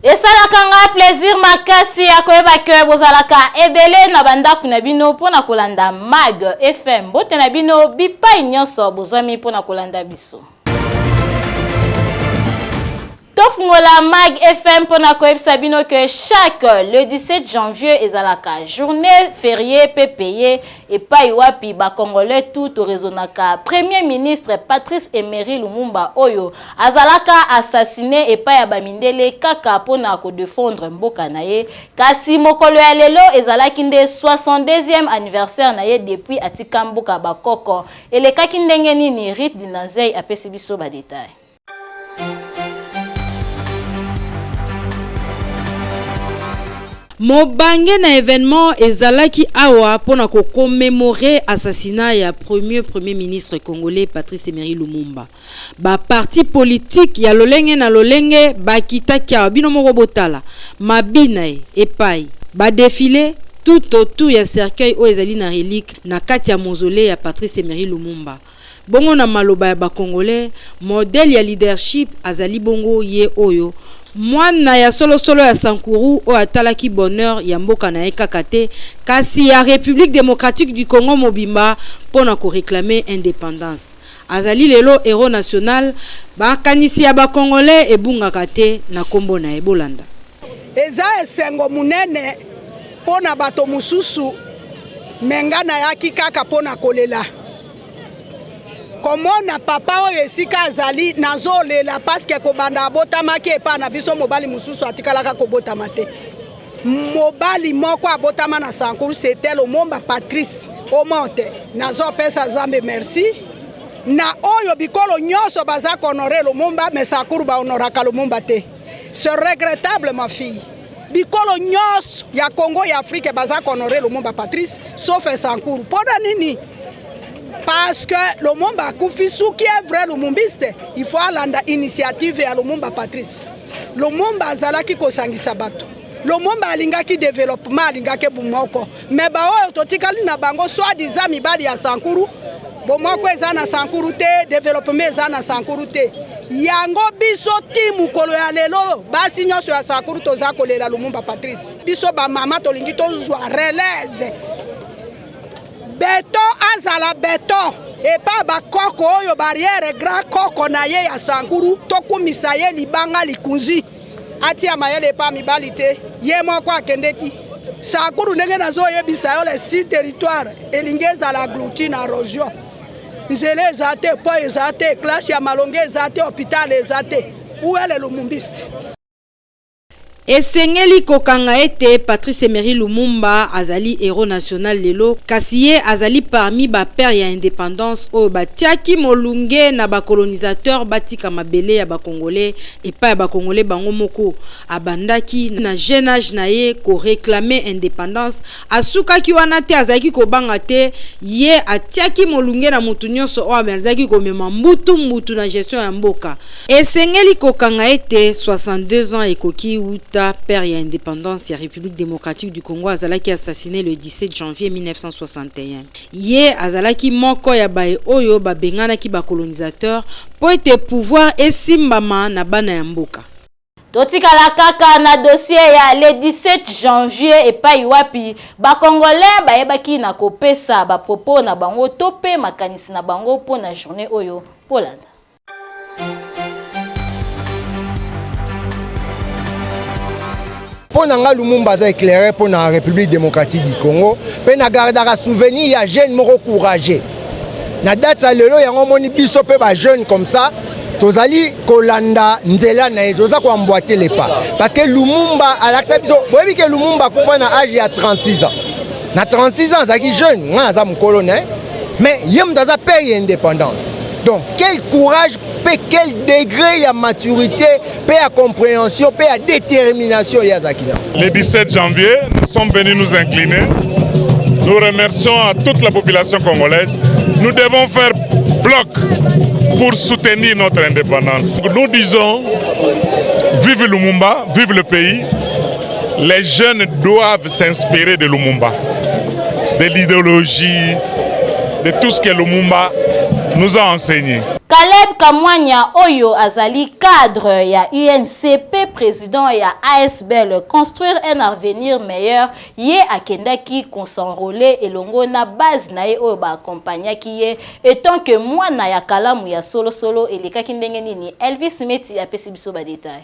Esalaka nga plaisir makasi ya koyeba ke bozalaka ebele na bandako na bino mpo na kolanda Mag FM. Mbote na bino bipai nyonso bozwami mpo na kolanda biso. Tofungola Mag FM mpo na koyebisa bino ke chaque le 17 janvier ezalaka journée fériée mpe paye epai wapi ba congolais tout toraisonnaka premier ministre Patrice Emery Lumumba oyo azalaka assassine epai ya ba mindele kaka mpo na kodefendre mboka na ye kasi mokolo ya lelo ezalaki nde 62e anniversaire na ye depuis atika mboka bakoko elekaki ndenge nini Ruth Dinanzey apesi biso ba details. Mobange na evenement ezalaki awa mpo na ko commemorer assassinat ya premier Premier ministre congolais Patrice Emery Lumumba. Ba partis politiques ya lolenge na lolenge bakitaki awa, bino moko botala mabina ye epayi ba defiler tout autour ya cercueil oyo ezali na relique na kati ya mausolee ya Patrice Emery Lumumba. Bongo na maloba ya ba Congolais, modèle ya leadership azali bongo ye oyo, mwana ya solo solo ya Sankuru oyo atalaki bonheur ya mboka na ye kaka te, kasi ya Republique democratique du Congo mobimba mpo na ko reclamer independance. Azali lelo heros national, makanisi ya ba Congolais ebungaka te na kombo na ye. Bolanda. Eza esengo monene mpo na bato mosusu, me nga nayaki kaka mpo na kolela. Komona papa oyo esika azali, nazolela paske kobanda abotamaki epai na biso mobali mosusu atikalaka kobotama te. Mobali moko abotama na Sankuru, c'était Lumumba Patrice Omonte. Nazopesa Nzambe merci na oyo bikolo nyonso baza kohonore Lumumba, me Sankuru bahonoraka Lumumba te. C'est regrettable ma fille. Bikolo nyonso ya Congo ya Afrique baza kohonore Lumumba Patrice sauf Sankuru. Pona nini? Parce que Lumumba akufi, soki est vrai lumumbiste, il faut alanda initiative ya Lumumba Patrice. Lumumba azalaki kosangisa bato. Lumumba alingaki developpement, alingaki bomoko. Mais baoyo totikali na bango soit disant mibali ya Sankuru, bomoko eza na Sankuru te, developpement eza na Sankuru te. Yango biso ti mokolo ya lelo basi nyonso ya Sankuru toza kolela Lumumba Patrice. Biso ba mama tolingi tozwa relève. Beton azala beton epa bakoko oyo barrière grand koko na ye ya Sankuru, tokumisa ye libanga likunzi. Atia mayele epa mibali te, ye moko akendeki Sankuru. Ndenge nazoyebisa yo, les six territoire elingi ezala aglouti na erosion. Nzela eza te, po eza te, classe ya malonge eza te, hôpital eza te. Où est le lumumbiste? Esengeli kokanga ete Patrice Emery Lumumba azali heros national lelo, kasi ye azali parmi ba pères ya independance oyo batiaki molunge na ba colonisateurs batika mabele ya ba Congolais epai ya ba Congolais bango moko. Abandaki na jeune age na ye ko reclamer independance, asukaki wana te, azalaki kobanga te, ye atiaki molunge na mutu nionso oyo azalaki komema mbutu mbutu na gestion ya mboka. Esengeli kokanga ete 62 ans ekoki wuta père ya independance ya Republique democratique du Congo azalaki assassine le 17 janvier 1961. Ye azalaki moko ya baye oyo babenganaki ba colonisateurs mpo ete pouvoir esimbama na bana ya mboka. Totikala kaka na dossier ya le 17 janvier epai wapi ba Congolais bayebaki na kopesa ba propos na bango to mpe makanisi na bango mpo na journee oyo. Bolanda. Mpo na nga Lumumba aza éclaireur mpo na République démocratique du Congo mpe na gardaka souvenir ya jeune moko courageux na date ya lelo. Yango omoni biso mpe ba jeune comme ça tozali kolanda nzela na ye, toza koemboîter les pas parce que Lumumba alakisa biso. Boyebi ke Lumumba akufa na age ya 36 ans. Na 36 ans azalaki jeune, ngai aza mokolo na ye, mais ye moto aza père ya indépendance. Donc quel courage mpe quel degré ya maturité mpe ya compréhension mpe ya détermination ye azalaki na. Le 17 janvier, nous sommes venus nous incliner. Nous remercions à toute la population congolaise. Nous devons faire bloc pour soutenir notre indépendance. Nous disons, vive Lumumba, vive le pays. Les jeunes doivent s'inspirer de Lumumba, de l'idéologie, de tout ce que Lumumba nous a enseigné. Caleb Kamwanya oyo azali cadre ya UNC mpe president ya ASBL Construire un avenir meilleur, ye akendaki ko s'enroler elongo na base na ye oyo ba accompagnaki ye etant que mwana ya Kalamu ya solo solo. Elekaki ndenge nini? Elvis Meti apesi biso ba details.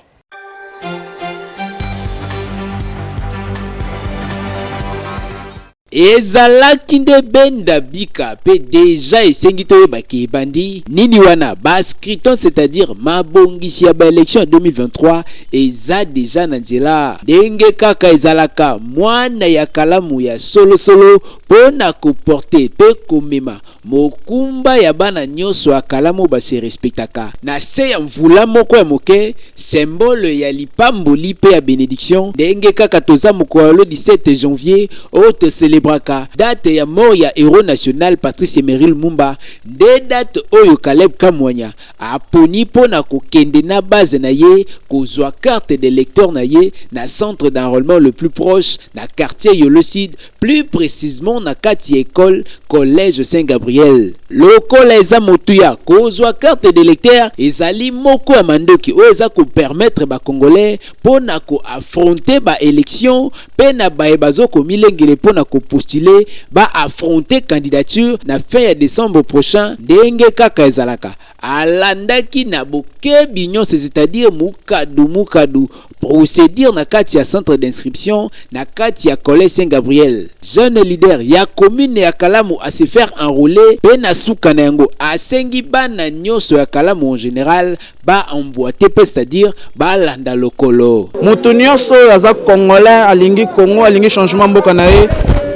Ezalaki nde benda bika pe dejà esengi toyeba ke ebandi nini wana ba scrutins c'est à dire mabongisi ya ba elections ya 2023 eza dejà na nzela ndenge kaka ezalaka mwana ya kalamu ya solo solo pona ko porter pe komema Mokumba ya bana nionso ya kalamu ba se respectaka na se ya mvula moko ya moke, symbole ya lipamboli pe ya benediction, ndenge kaka toza mokolo ya lo 17 janvier oyo to celebraka date ya mort ya heros national Patrice Emery Lumumba, nde date oyo Caleb Kamwanya Aponi mpo na kokende na base na ye kozua carte d'electeur na ye na centre d'enrolement le plus proche na quartier Yolo Sud, plus precisement na kati ya ecole Collège Saint Gabriel. Lokola eza motuya, kozua carte d'electeur ezali moko ya mandoki oyo eza ko permettre ba Congolais mpo na ko affronter ba elections mpe na baye bazo komilengele mpo na ko postuler ba affronter candidature na fin ya decembre prochain ndenge kaka ezalaka. Alandaki na bokebi nyonso, c'est-à-dire mukadu mukadu, procedure na kati ya centre d'inscription na kati ya collège Saint Gabriel. Jeune leader ya commune ya Kalamu a se faire enroler mpe na suka na yango asengi bana nyonso ya Kalamu en general ba emboite pe c'est à dire ba landa lokolo. Moto nyonso oyo aza congolais alingi Congo, alingi changement mboka na ye,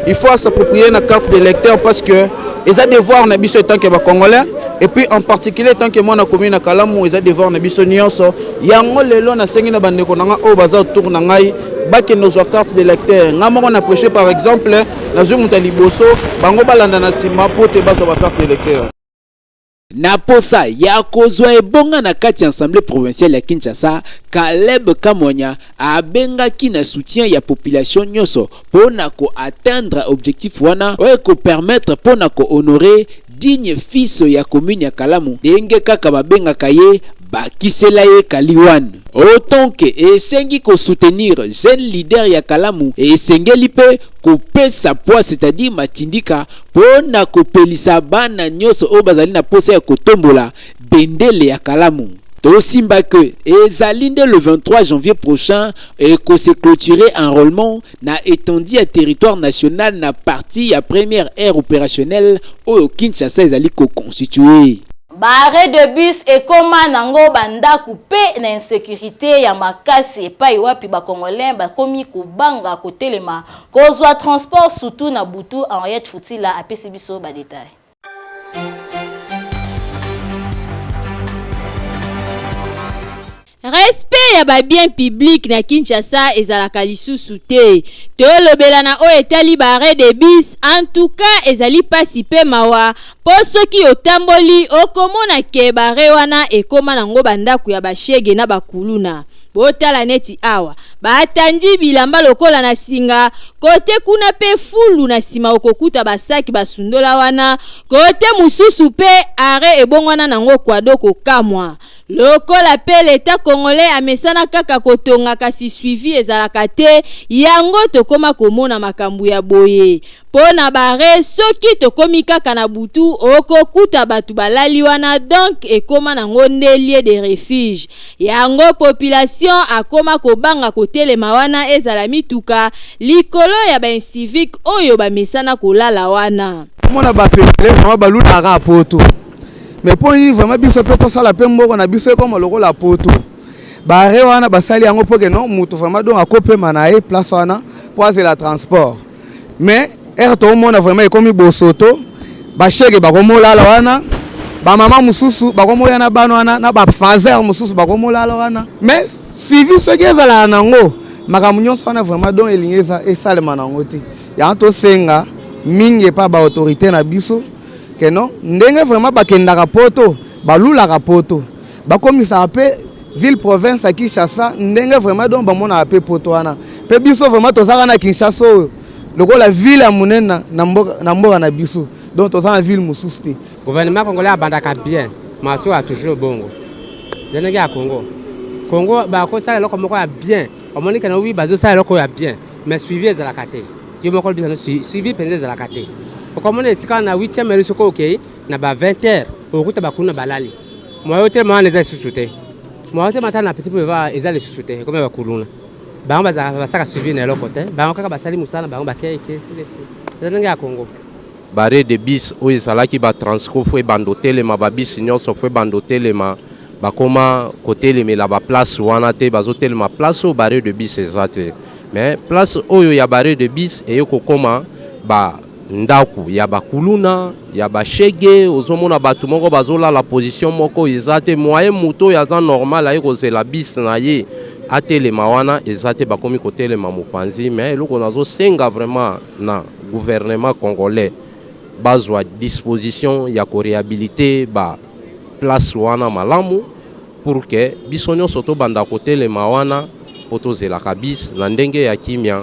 il faut s'approprier na carte d'électeur parce que eza devoir na biso etant que ba congolais et puis en particulier tant que mwana commune na Kalamu, eza devoir na biso nyonso. Yango lelo nasengi na bandeko na ngai oyo baza autour na ngai bakende kozwa carte d'électeur. Ngai moko na prêcher par exemple, nazwi moto ya liboso, bango balanda na nsima mpo te bazwa ba carte d'électeur. Na posa ya kozwa ebonga na kati ya Assemblee provinciale ya Kinshasa, Caleb Kamwanya abengaki na soutien ya population nionso po na ko atteindre objectif wana oyo eko permettre po na ko honorer digne fils ya commune ya Kalamu ndenge kaka babengaka ye bakisela ye Kaliwan. Autant que esengi ko soutenir jeune leader ya Kalamu, esengeli pe kopesa poids c'est-à-dire matindika mpo na kopelisa bana nyoso oyo bazali na posa ya kotombola bendele ya Kalamu. Tosimba que ezali nde le 23 janvier prochain eko se cloturer enrolement na etendue ya territoire national na partie ya première aire operationnelle oyo Kinshasa ezali ko constituer. Ba arrets de bus ekoma nango ba ndaku pe na insecurite ya makasi epayi wapi ba congolains bakomi kobanga kotelema kozua transport surtout na butu, Henriette Futila apesi biso ba details. Respect ya ba biens publics na Kinshasa ezalaka lisusu te. Tolobela na oyo etali ba arrets de bus, en tout cas ezali pasi pe mawa po soki otamboli okomona que ba arrets wana ekoma nango ba ndaku ya ba chegue na ba kuluna. Botala neti awa batandi bilamba lokola na singa, kote kuna pe fulu na sima okokuta ba sac basundola wana, kote mosusu pe arret ebongwana nango quado kokamwa. Lokola pe l'etat congolais amesana kaka kotonga kasi suivi ezalaka te, yango tokoma komona makambu ya boye. Po na b'arret soki tokomi kaka na butu okokuta batu balali wana donc ekoma nango nde lieu de refuge. Yango population akoma kobanga kotelema wana ezala mituka likolo ya ba inciviques oyo bamesana kolala wana. Omona batu ebele vraiment balulaka kaka poto. Mais mpo nini vraiment biso mpe tosala mpe mboka na biso ekoma lokola poto? Ba arrêt wana basali yango mpo ke non moto vraiment donc akopema na ye place wana mpo azela transport. Mais heure toomona vraiment ekomi bosoto, bashege bakomolala wana, bamama mosusu bakomoya na bana wana na bafazer mosusu bakomolala wana. Mais suivi soki ezalaka nango makambo nyonso wana vraiment donc elingi esalema nango te. Yango tosenga mingi epa ba autorité na biso que non ndenge vraiment bakendaka poto balulaka poto bakomisaka pe ville province ya Kinshasa ndenge vraiment donc bamonaka pe poto wana pe biso vraiment tozaka na Kinshasa oyo lokola ville ya monene na mboka na mboka na biso donc toza na ville mosusu te. Gouvernement congolais abandaka bien. Masuka toujours bongo. Eza ndenge ya Congo. Congo bakosala eloko moko ya bien. Omoni kana oui bazosala eloko ya bien, mais suivi ezalaka te. Yo moko olobi suivi mpenza ezalaka te. Okomona esika na 8e heure soki okei na ba 20 heures okokuta bakuna balali. Moyen otelema wana eza lisusu te. Moyen otelema ata na petit boulevard eza lisusu te, ekomi ya bakuluna. Bango bazalaka basalaka suivi na eloko te. Bango kaka basali mosala na bango bakei ke silesi. Eza ndenge ya Congo. Ba arrets de bus oyo ezalaki ba transco faut ebanda otelema ba bus nionso faut ebanda otelema bakoma kotelemela ba place wana te bazotelema place oyo ba arrets de bus eza te mais place oyo ya ba arrets de bus eye kokoma ba ndaku ya ba kuluna ya ba shege ozomona batu moko bazolala position moko eza te moyen moto oyo aza normal aye kozela bus na ye atelema wana eza te bakomi kotelema mopanzi mais eloko nazosenga vraiment na gouvernement congolais bazwa disposition ya ko rehabiliter ba place wana malamu pour que biso nionso tobanda kotelema wana po tozelaka bus na ndenge ya kimia.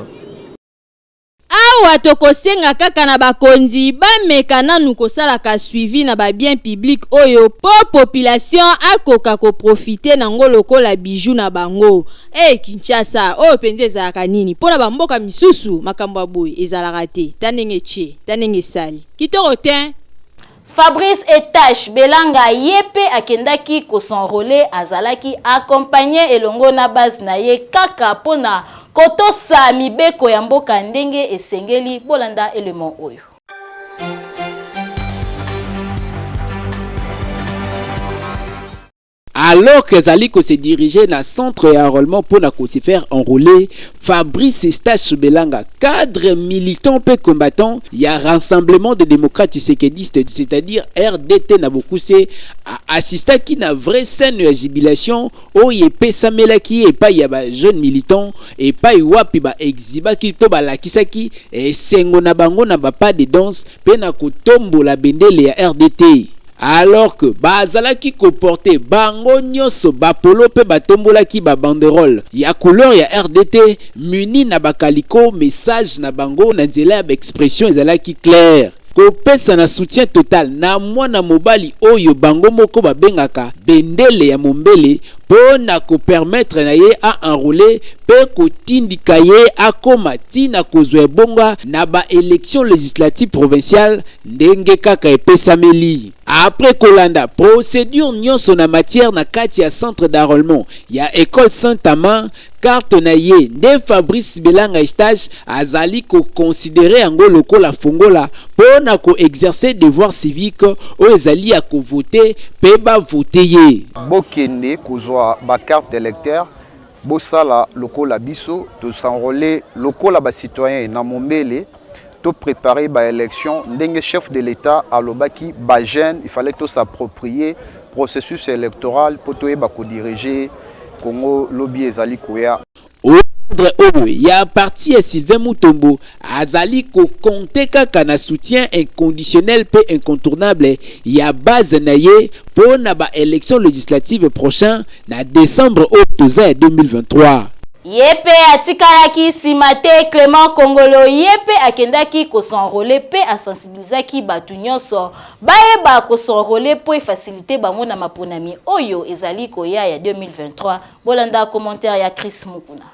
Awa tokosenga kaka na bakonzi bameka nanu kosalaka suivi na ba biens publics oyo po population akoka ko profiter nango lokola bijoux na bango. Eh Kinshasa oyo penza ezalaka nini? Po na ba mboka misusu makambo ya boye ezalaka te. Ta ndenge etie, ta ndenge esali. Kitoko tein! Fabrice Etache Belanga ye pe akendaki ko s'enroler, azalaki accompagner elongo na base na ye kaka mpo na kotosa mibeko ya mboka ndenge esengeli. Bolanda element oyo. Alors que azali ko se diriger na centre ya enrôlement mpo na ko se faire enrôler, Fabrice Estache Belanga, cadre militant mpe combattant ya Rassemblement des démocrates tshisekedistes, c'est-à-dire RDT na bokuse, a assistaki na vraie scène ya jubilation oyo epesamelaki ye epai ya ba jeunes militants epai wapi ba exhibaki to balakisaki esengo na bango na ba pas de danse mpe na kotombola bendele ya RDT. Alors que bazalaki ko porter bango nionso ba polo mpe batombolaki ba banderoles ya couleur ya RDT munis na ba calicots, message na bango na nzela ya ba expressions ezalaki clair, kopesa na soutien total na mwana mobali oyo bango moko babengaka bendele ya mombele mpo na ko permettre na ye a enrouler mpe kotindika ye akoma ti na kozwa ebonga na ba elections legislatives provinciales ndenge kaka epesameli. Après kolanda procedure nionso na matière na kati ya centre d'enrolement ya ecole Saint Amand, carte na ye nde Fabrice Belanga Eustache azali ko considerer yango lokola fongola mpo na ko exercer devoir civique oyo ezali ya ko voter mpe ba voter ye. Bokende kozwa ba carte d'electeur, bosala lokola biso, to s'enroler lokola ba citoyens na mombele, to preparer ba elections ndenge chef de l'Etat alobaki ba jeunes il fallait to s'approprier processus electoral po toyeba ko diriger Congo lobi ezali koya. Ordre oyo ya parti ya Sylvain Mutombo azali ko compter kaka na soutien inconditionnel mpe incontournable ya base na ye mpo na ba elections legislatives prochain na decembre oyo toza ya 2023. Ye pe atikalaki sima te, Clement Kongolo ye pe akendaki ko s'enroler pe a sensibilisaki batu nionso bayeba ko s'enroler po e faciliter bango na maponami oyo ezali koya ya 2023. Bolanda commentaire ya Chris Mukuna.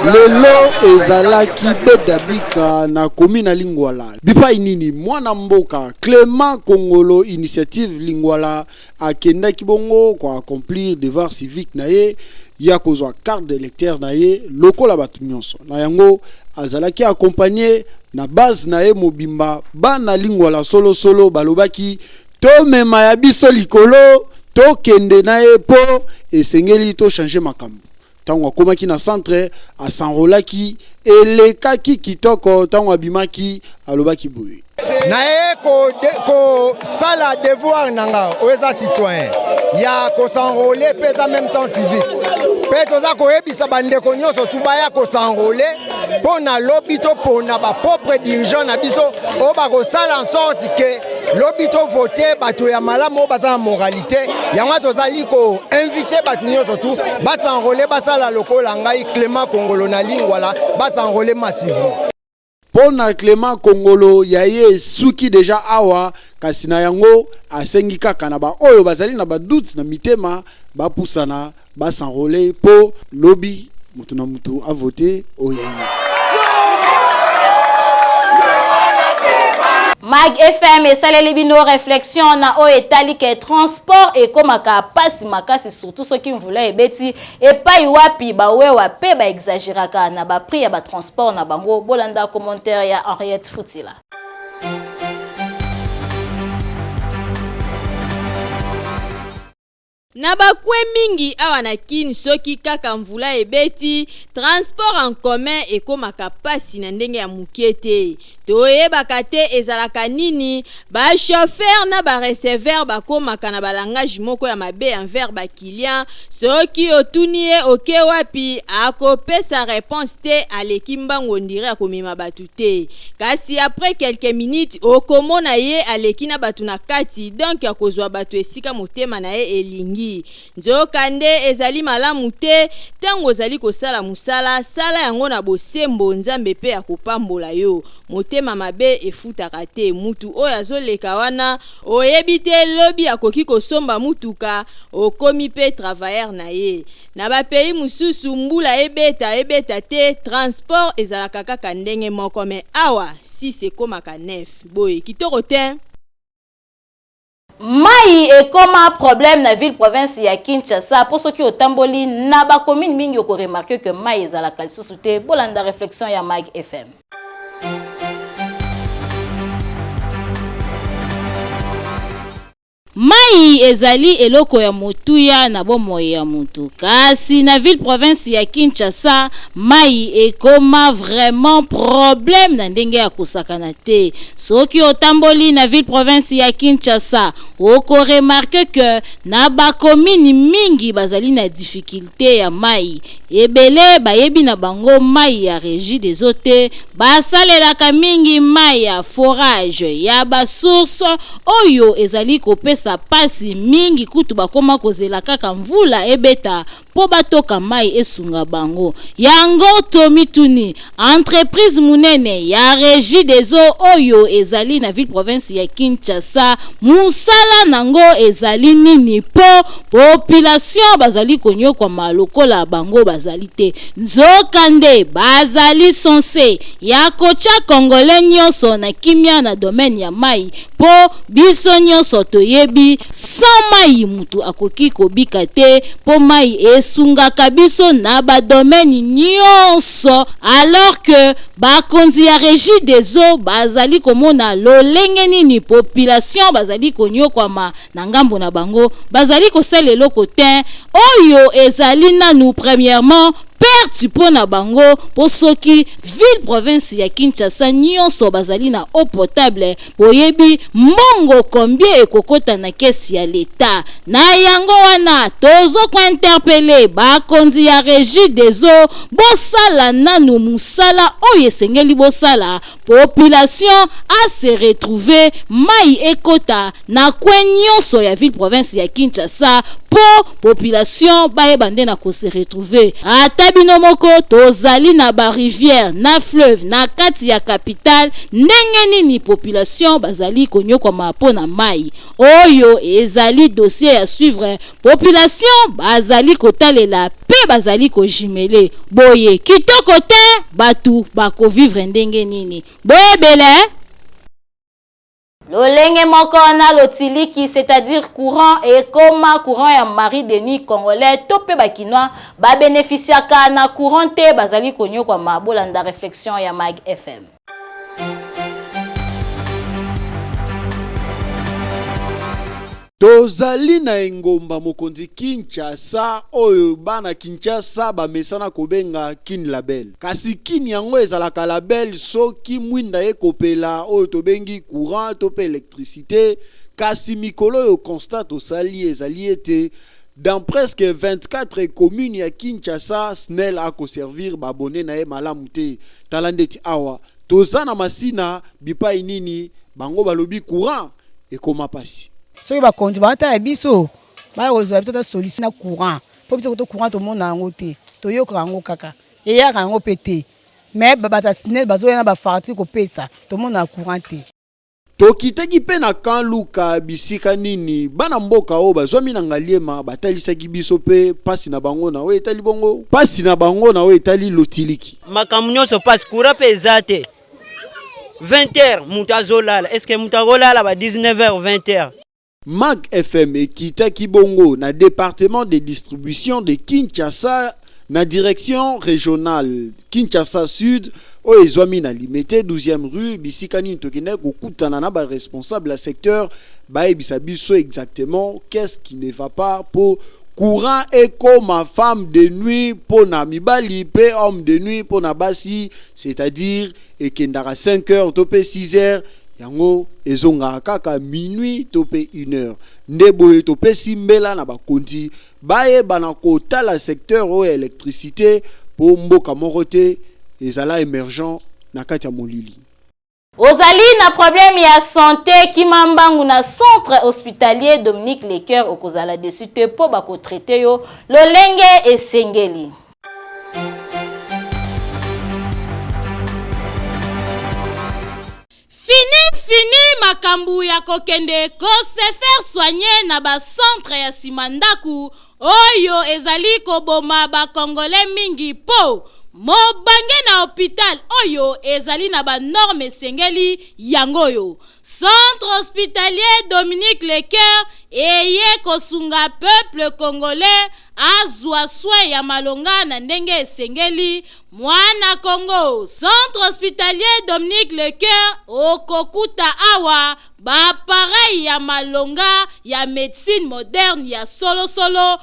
Lelo ezalaki beta bika na commune na Lingwala. Bipai nini mwana mboka Clement Kongolo initiative Lingwala akendaki bongo ko accomplir devoir civique na ye ya kozwa carte d'électeur na ye lokola bato nyonso. Na yango azalaki accompagné na base na ye mobimba bana Lingwala solo solo balobaki tomema ya biso likolo tokende na ye mpo esengeli to changer makambo. Ntango akomaki na centre asanrolaki elekaki kitoko. Ntango abimaki alobaki boye: naye kosala ko devoir na nga oyo eza citoyen ya kosenrole mpe eza même temps civique mpe toza koyebisa bandeko nyonso tu baya kosenrole mpo na lobi topona bapropre dirigeant na biso oyo bakosala en sorte ke lobi tovote bato ya malamu oyo baza na moralité. Yango tozali koinvite bato nyonso tu basenrole, basala lokola ngai Clément Kongolo na Lingwala, basenrole massivement. Mpo na Clement Kongolo, ya ye esuki dejà awa, kasi na yango asengi kaka na ba oyo bazali na ba doutes na mitema bapusana ba s'enroler mpo lobi mutu na mutu a voter oyo ya ye. Mag FM esaleli bino réflexion na oyo etali ke transport ekomaka pasi makasi surtout soki mvula ebeti epai wapi bawewa pe ba exageraka na ba prix ya ba transport na bango. Bolanda commentaire ya Henriette Futila. Na ba coin mingi awa na Kin soki kaka mvula ebeti, transport en commun ekomaka pasi na ndenge ya mukie te. Toyebaka te ezalaka nini, ba chauffeurs na ba receveurs bakomaka na ba langage moko ya mabe envers ba clients, soki otuni ye oke wapi, akopesa reponse te, aleki mbangu on dirait akomema batu te. Kasi après quelques minutes okomona ye aleki na batu na kati donc akozua batu esika motema na ye elingi. Nzoka nde ezali malamu te, tango ozali kosala mosala, sala yango na bosembo Nzambe pe akopambola yo. Motema mabe efutaka te. Mutu oyo azoleka wana oyebi te lobi akoki kosomba mutuka, okomi pe travailleur na ye. Na ba pays mususu mbula ebeta ebeta te transport ezalaka kaka ndenge moko mais awa 6 ekomaka 9 boye kitoko tein. Mayi ekoma problème na ville province ya Kinshasa po soki otamboli na ba commune mingi oko remarquer que mayi ezalaka lisusu te. Bolanda reflexion ya Mag FM. Mayi ezali eloko ya motuya na bomoi ya mutu. Kasi na ville province ya Kinshasa, mayi ekoma vraiment problème na ndenge ya kosakana te. Soki otamboli na ville province ya Kinshasa, oko remarquer que na ba commune mingi bazali na difficulte ya mayi. Ebele bayebi na bango mayi ya regie des eaux te, basalelaka mingi mayi ya forage, ya ba sources oyo ezali kopesa pasi mingi kutu bakoma kozela kaka mvula ebeta po batoka mayi esunga bango. Yango tomituni, entreprise munene ya regie des eaux oyo ezali na ville province ya Kinshasa musala nango ezali nini po population bazali konyokwama lokola bango bazali te nzoka nde bazali cense ya kotia congolais nionso na kimia na domaine ya mayi po biso nionso toyebi sans mayi mutu akoki kobika te po mayi esungaka biso na ba domaine nionso alors que bakonzi ya regie des eaux bazali komona lolenge nini population bazali konyokwama na ngambo na bango bazali kosala eloko tein oyo ezali nanu premièrement perte mpo na bango mpo soki ville province ya Kinshasa nyonso bazali na eau potable boyebi mbongo combien ekokota na caisse ya l'etat na yango wana tozo ko interpeller bakonzi ya regie des eaux bosala nanu musala oyo esengeli bosala population a se retrouver mayi ekota na coin nionso ya ville province ya Kinshasa po population bayeba nde na ko se retrouver ata bino moko tozali na ba rivière na fleuve na kati ya capitale ndenge nini population bazali konyokwama po na mayi oyo ezali dossier ya suivre population bazali kotalela pe bazali ko jumeler boye kitoko te batu bako vivre ndenge nini boyebela eh? Lolenge moko na lotiliki c'est-à-dire courant ekoma courant ya Marie Denis congolais to pe ba kinois ba beneficiaka na courant te bazali konyokwama bolanda reflexion ya Mag FM. Tozali na engomba mokonzi Kinshasa oyo bana Kinshasa bamesana kobenga Kin Label. Kasi Kin yango ezalaka label soki mwinda ekopela oyo tobengi courant to pe electricite. Kasi mikolo oyo constat tosali ezali ete dans presque 24 communes ya Kinshasa, Snel ako servir ba abonnes na ye malamu te. Tala ndeti awa toza na Masina bipayi nini bango balobi courant ekoma pasi. Soki bakonzi batala biso baya kozwa biso ata solution na courant po biso koto courant tomona yango te toyokaka yango kaka eyaka yango pe te. Mais bato ya SNEL bazoya na bafarti kopesa, tomonaka courant te. Tokitaki mpe na Camp Luka bisika nini bana mboka oyo bazwami na Ngaliema batalisaki biso mpe pasi na bango na oyo etali bongo pasi na bango na oyo etali lotiliki. Makambo nyonso pasi, courant mpe eza te. 20 heures moto azolala, est ce que moto akolala ba 19 heures 20 heures? Mag FM ekitaki bongo na departement de distribution de Kinshasa na direction regionale Kinshasa Sud oyo ezwami na Limete 12e rue bisika nini tokendaki kokutana na ba responsable ya secteur bayebisa biso exactement qu'est-ce qui ne va pas po courant ekoma femme de nuit mpo na mibali mpe homme de nuit mpo na basi, c'est-à-dire ekendaka 5 heures to mpe 6 heures, yango ezongaka kaka minuit to mpe 1 heure. Nde boye topesi mbela na bakonzi bayeba na kotala secteur oyo ya électricité mpo mboka moko te ezala émergent na kati ya molili. Ozali na problème ya santé, kima mbangu na centre hospitalier Dominique Lecoeur, okozala déçu te mpo bakotraite yo lolenge esengeli. Fini fini makambo ya kokende ko se faire soigner na ba centre ya sima ndaku oyo ezali koboma ba congolais mingi po mobange na hopital oyo ezali na ba norme esengeli yango oyo Centre hospitalier Dominique Lecoeur eye kosunga peuple congolais azwa soin ya malonga na ndenge esengeli. Mwana Congo, Centre hospitalier Dominique Lecoeur okokuta awa ba appareil ya malonga ya medecine moderne ya solosolo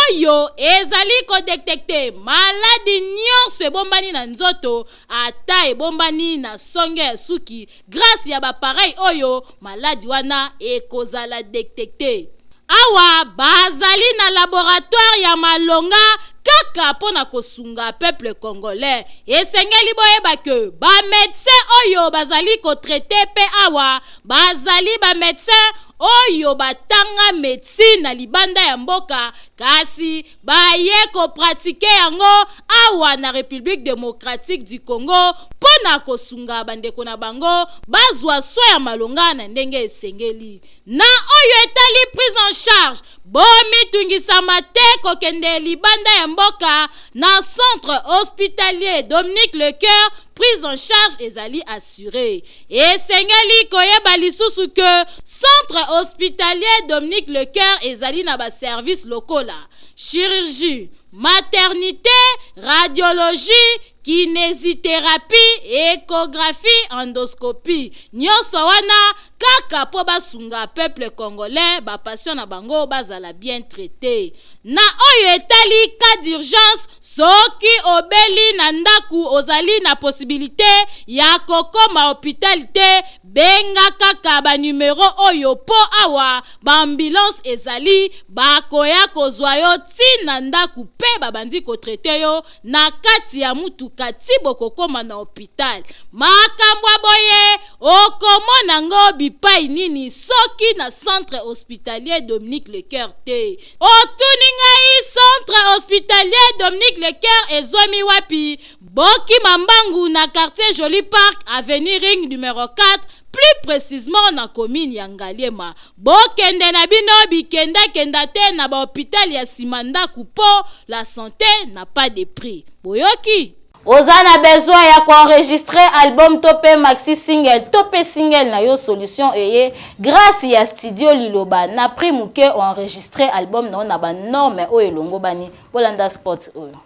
oyo ezali kodetecte maladi nyonso ebombani na nzoto ata ebombani na songe ya suki. Grace ya ba appareil oyo maladi wana ekozala detecte. Awa bazali na laboratoire ya malonga kaka mpo na kosunga peuple congolais. Esengeli boyeba ke ba medecin oyo bazali kotraite mpe awa bazali ba medecin oyo batanga medecine na libanda ya mboka, kasi baye ko pratiquer yango awa na Republique democratique du Congo mpo na kosunga bandeko na bango bazwa soin ya malonga na ndenge esengeli. Na oyo etali prise en charge, bomitungisama te kokende libanda ya mboka na centre hospitalier Dominique Lecoeur, prise en charge ezali assurée. Esengeli koyeba lisusu que Centre hospitalier Dominique Lecoeur ezali na ba services lokola chirurgie, maternite, radiologie, kinesitherapie, echographie, endoscopie. Nionso wana kaka mpo basunga peuple congolais, ba patients na bango bazala bien traite. Na oyo etali cas d'urgence, soki obeli na ndaku ozali na possibilite ya kokoma hopital te, benga kaka ba numero oyo po awa ba ambulance ezali, bakoya kozwa yo ti na ndaku pe babandi ko traiter yo na kati ya mutuka ti bokokoma na hopital. Makambo ya boye okomona ngo bipai nini soki na centre hospitalier Dominique Lecoeur te? Otuni ngai centre hospitalier Dominique Lecoeur ezwami wapi? Bokima mbangu na quartier Joli Parc, avenue Ring numero 4, plus precisement na commune ya Ngaliema. Bokende na bino bikenda kenda te na ba hopital ya sima ndaku po la sante n'a pas de prix. Boyoki? Oza na besoin ya ko enregistrer album to pe maxi single to pe single na yo solution eye grace ya studio liloba na prix muke o enregistrer album na yo na ba normes oyo elongobani. Bolanda spot oyo.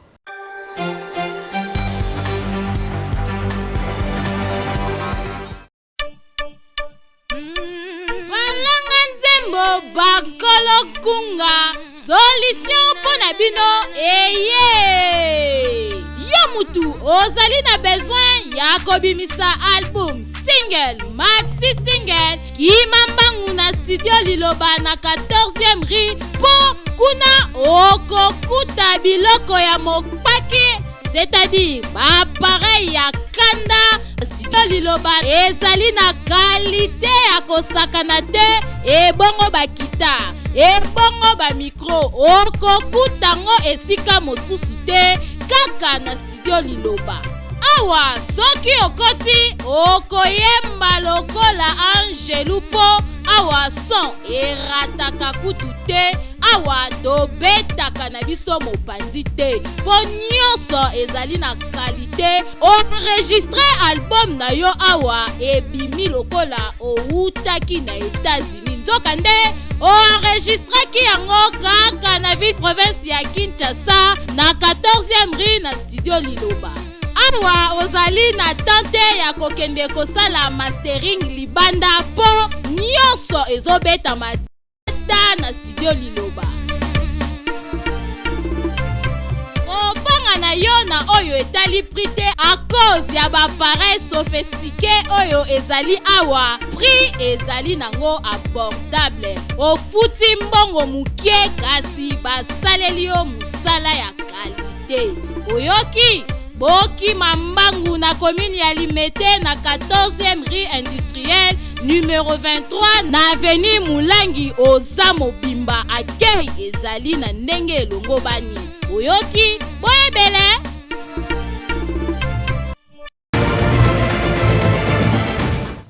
Balanga nzembo bakolo kunga solution mpo na bino eye yo mutu ozali na besoin ya kobimisa album single maxi single kima mbangu na studio liloba na 14e rue mpo kuna okokuta biloko ya mokpaki c'est-à-dire baappareil ya kanda. Studio liloba ezali na kalite ya kosakana te, ebongo bakita ebongo bamikro okokuta ngo esika mosusu te kaka na studio liloba. Awa soki okoti okoyemba lokola angelu mpo awa son erataka kutu te. Awa tobetaka na biso mopanzi te mpo nyonso ezali na kalite. Enregistre album na yo awa ebimi lokola owutaki na Etats-Unis, nzokande oenregistraki yango kaka na ville province ya Kinshasa na 14e rue na studio Liloba. Awa ozali na temps te ya kokende kosala mastering libanda mpo nyonso ezobetama ta na studio Liloba. Kobanga na yo na oyo etali prix te à cause ya ba appareil sophistiqué oyo ezali awa, prix ezali nango abordable. Ofuti mbongo mokie kasi basaleli yo mosala ya kalite. Oyoki? Bokima mbangu na commune ya Limete na 14e rue industrielle numero 23 na avenue Mulangi. Oza mobimba, accueil ezali na ndenge elongobani. Oyoki? Boyebele.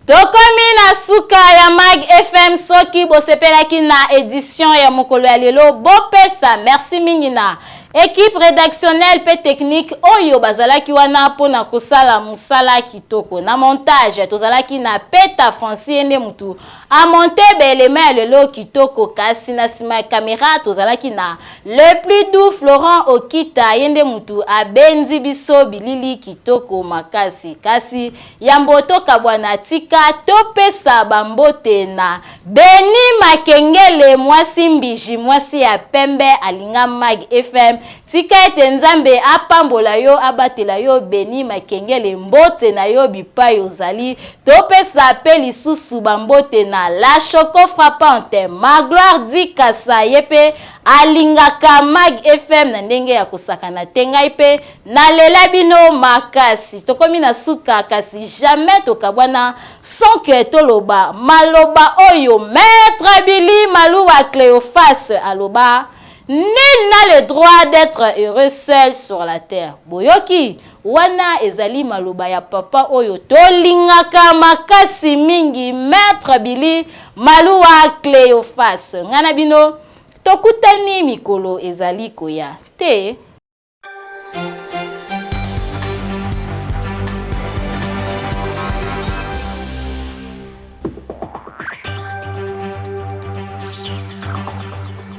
Tokomi na suka ya Mag FM. Soki bosepelaki na edition ya mokolo ya lelo, bopesa merci mingi na équipe rédactionnelle mpe technique oyo bazalaki wana mpona kosala mosala kitoko. Na montage tozalaki na Peta Francis, nde mutu amonte baelema ya lelo kitoko. Kasi na nsima ya kamera tozalaki na le plus doux Florent Okita, ye nde mutu abendi biso bilili kitoko makasi. Kasi yambo tokabwana, tika topesa bambote na Beni Makengele, mwasi mbiji, mwasi ya pembe, alinga Mag FM. Tika ete Nzambe apambola yo, abatela yo. Beni Makengele, mbote na yo bipai ozali. Topesa pe lisusu bambote na La Choco Frappante, Magloire Dikasa, ye mpe alingaka Mag FM na ndenge ya kosakana te. Ngai mpe nalela bino makasi. Tokomi na suka, kasi jamais tokabwana sans que toloba maloba oyo Maître Billy Maluwa Cléophas aloba: "Nul n'a le droit d'être heureux seul sur la terre." Boyoki, wana ezali maloba ya papa oyo tolingaka makasi mingi, Maître Billy Maluwa Cléophas. Ngai na bino tokutani mikolo ezali koya te.